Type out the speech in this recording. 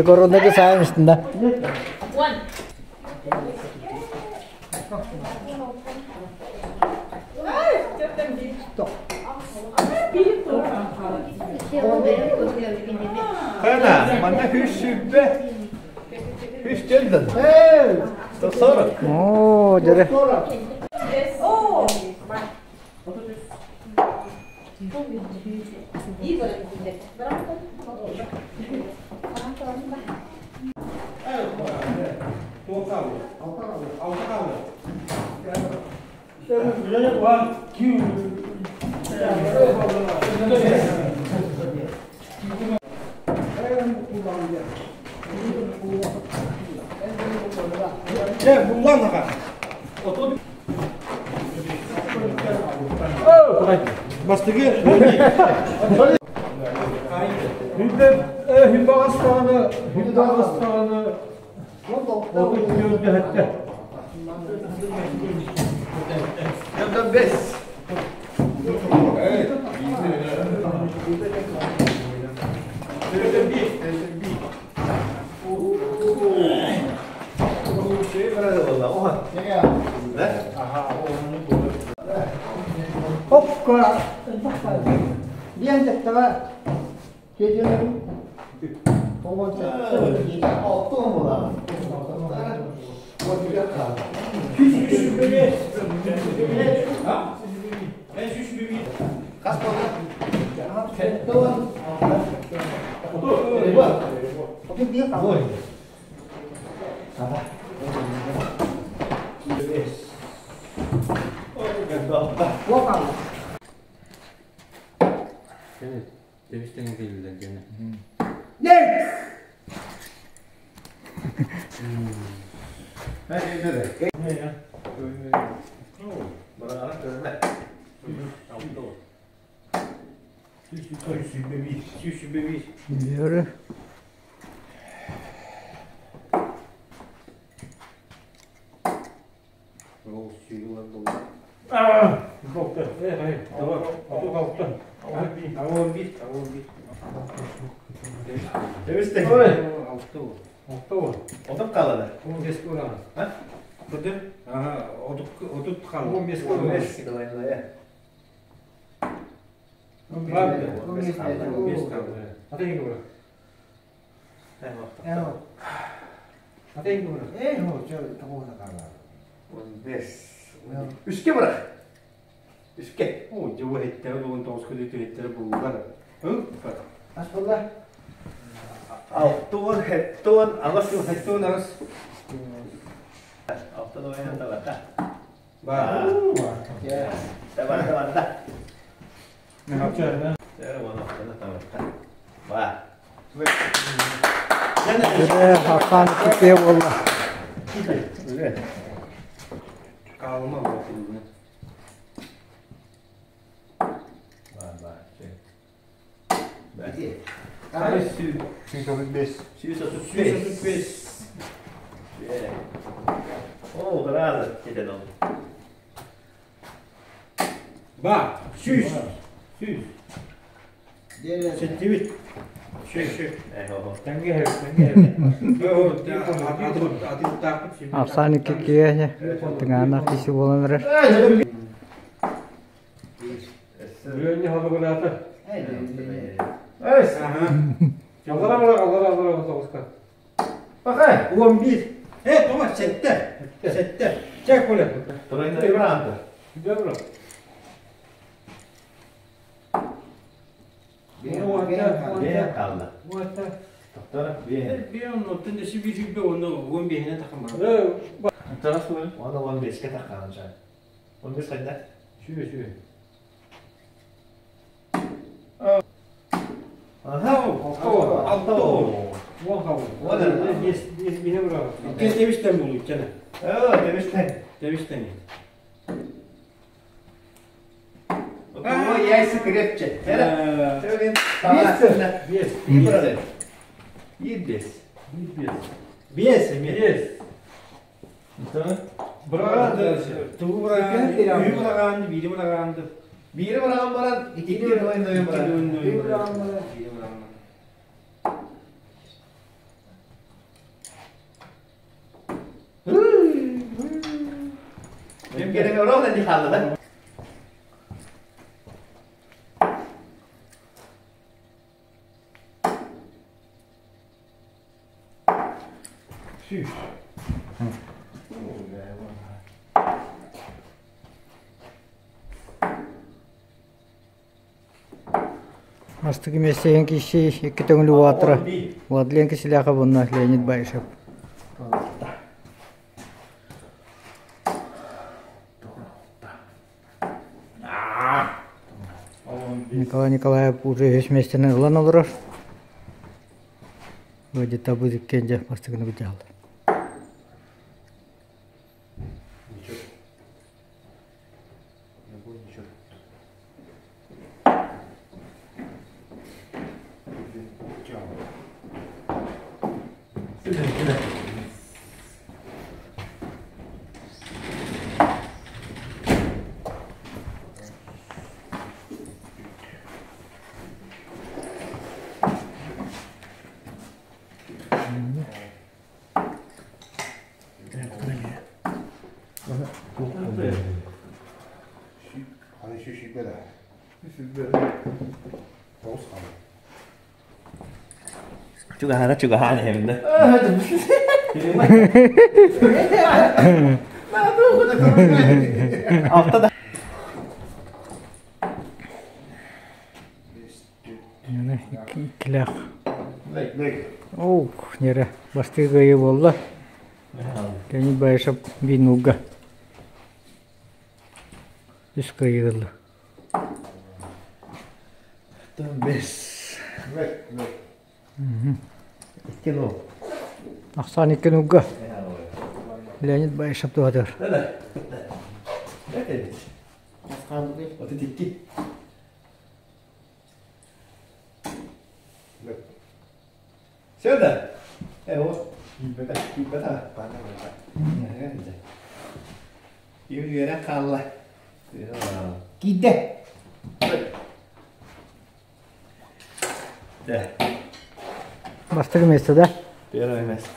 Короннайга саайым үстүндэ. Хана, манна үс сүбэ, үс тенден. 140. Оо, дьөрө. Бастыгы Хүббаҕастаҕына хүббаҕастаҕына 34 хэттэ. Это бес. Hoppa! Диэн тэттэҕэ тиэтэлэрим Yürü. Отуп қалады. 15 ура. Бұды? Отут қалды. 15 15 Правда? 15 қалды. Ата ең ура. Ата ең ура. Үшке бірақ. Үшке. О, жауы хеттері, 19 күні хеттері бұлдар. Алтуын, хеттуын, алыс. Хеттуын арыс. Алтын ойын табата. Ба. Табата, табата. Мен Ба. Дьэ, хаппаан киппиэ буолла. Қалма болды. Ба, ба. Сүүс Сүүс отут бес. 35. О, града кетен ол. Ба, сүүс. Сүүс. Сеттибит. Шөй, шөй. Тәңге хәр, тәңге хәр. Апсаан икки киэһэ тыҥаанах киһи буолан эрэр. Үрөнне халыгыната. Аллара бара, аллара, аллара соғысқа. Бақай. 11. Э, тома, сетте. Сетте. Чек боле. Тұрайын Ибранды. Добро. Бе қалды. Тоқтара, бе. Оны 15-ке таққаным жан. 15 қайда? Шүе, шүе. Аха. Алты. Он қалды. Кен тебіштен болу, кene. О, тебіштен. Тебіштен. О, яйсы крепче. Бес. Бес. Бес. Биир биэс. Биир биэс. Биэс эмиэ. Биэс. Быраҕаан тугу быраҕаан үһү быраҕаан биири быраҕаан Биири быраҕан баран икки двойной быраҕан. Биири быраҕан биири быраҕан. Ким керек ровно не хаалла да? Сүүс. Бастакы миэстэһин киһи икки төҥүлү уаатара Владлен Киселяхов уонна Леонид Баишев. Николай Николаев уже үһүс миэстэни ылан олорор. Вроде табы иккиэн дьэ бастакыны быдьаалла. Ничего. Не будет ничего. Чугаһаана чугаһаан иһэбин да. Алта да. Иккилээх. Оух, нерэ бастыы кыайыы буолла. Леонид Баишев биир Үс кыайыы ылла. Бес. Икки нул. Ахсаан икки нулга. Леонид Баишев туһатыгар. Отут икки. Все да? Э, вот. Киирбэтэ, киирбэтэ. Үөрэн хаалла. Киирдэ. Да. Бастакы место, да? Первое место.